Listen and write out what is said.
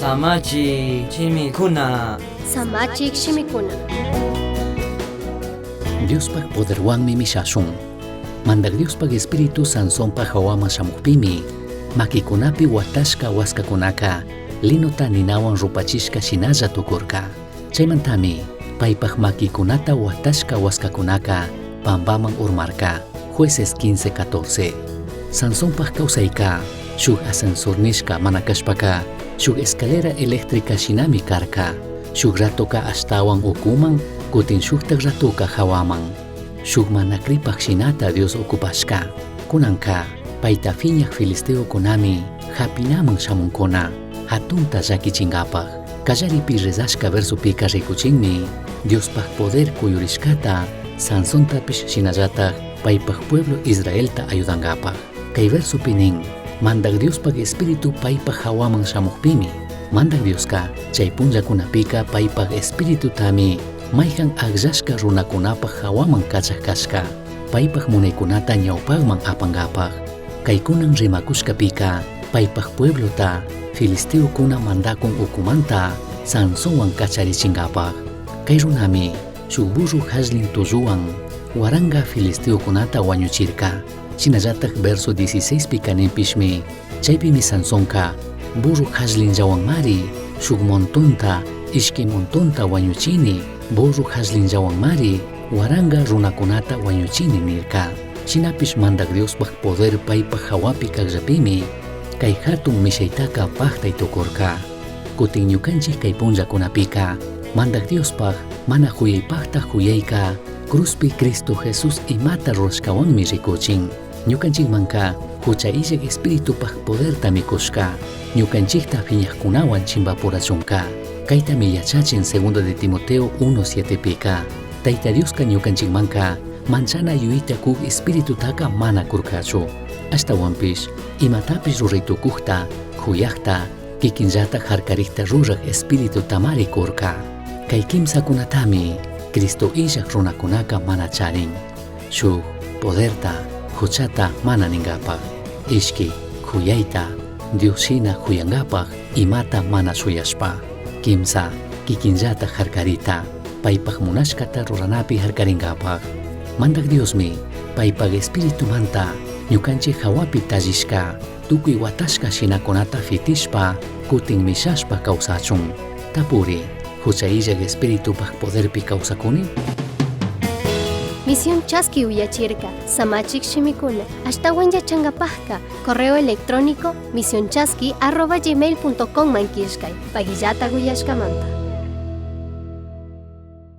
Samachik shimikuna. Samachik shimikuna. Diospaj poderhuanmi mishashun. Mandaj Diospaj Espíritu Sansonpaj jahuaman shamujpimi, maquicunapi huatashca huascacunaca linota ninahuan rupachishca shinalla tucurca. Chaimantami paipaj maquicunata huatashca huascacunaca pambaman urmarca. Jueces 15:14. Sansonpaj causaica shuj ascensor nishca mana cashpaca shuj escalera eléctrica shinami carca. Shuj ratoca ashtahuan ucuman, cutin shujtaj ratoca jahuaman. Shuj mana cripaj shinata Dios ocupashca. Cunanca paita fiñaj filisteocunami japinaman shamuncuna, jatunta llaquichingapaj. Callaripi rezashca versopika ricuchinmi Diospaj poder cuyurishcata Sansontapish shinallataj paipaj pueblo Israelta ayudangapaj. Kay versopi nin, Mandaj Diospaj Espíritu paipaj jahuaman shamujpimi. Mandaj Dioska chay punllakunapika paipaj Espiritutami mayjan agllashka runakunapaj jahuaman kachaj kashka, paipaj munaykunata ñawpajman apangapaj. Kaykunan rimakushkapika paipaj pueblota filisteokuna mandakun ukumanta Sansonwan kacharichingapaj. Kay runami shuk burro jallin tulluwan waranga filisteokunata wañuchirka. Shinallataj verso 16 pika ninpishmi, chaypimi Sansonka burro jalllinllawanmari shuk montonta ishki montonta wañuchini, burro jalllinllawanmari waranga runakunata wañuchini nirka. Shinapish Mandaj Diospaj poder paypaj hawapi kajllapimi kay hatun mishaytaka pajtay tukurka. Kutin ñukanchik kay punllakunapika Mandaj Diospaj mana juyaypajta juyayka cruzpi Cristo Jesús imata rurashkawanmi rikuchin. Ñukanchikmanka hucha illak Espiritupaj poderta mikushka, ñukanchikta phiñajkunawan chimpapurachunka. Kaytami yachachin segundo de Timoteo 1:7 pika. Tayta Dioska ñukanchikmanka manchana yuyayta kuk Espiritutaka mana kurkachu. Ashtawanpish imatapish ruraytukujta, juyajta, kikinllata harkarikta ruraj Espíritu tamari kurka. Kay kimsakunatami Cristo illaj runakunaka mana charin. Shuk, poderta, huchata mana ningapaj. Ishki, juyayta, Dios shina juyangapaj imata mana shuyashpa. Kimsa, kikinllata harkarita, paypaj munashkata ruranapi harkaringapaj. Mandaj Diosmi paypaj Espiritumanta ñukanchik hawapi tallishka tukuy watashka shinakunata fitishpa kutin mishashpa kawsachun. Tapuri, hucha illaj Espiritupaj poderpi kawsakuni? Misión Chaski uyachirka, Samachik shimikuna, ashtawan yachangapajka, correo electrónico misionchaski@gmail.com man killkay, pagillata uyashkamanta.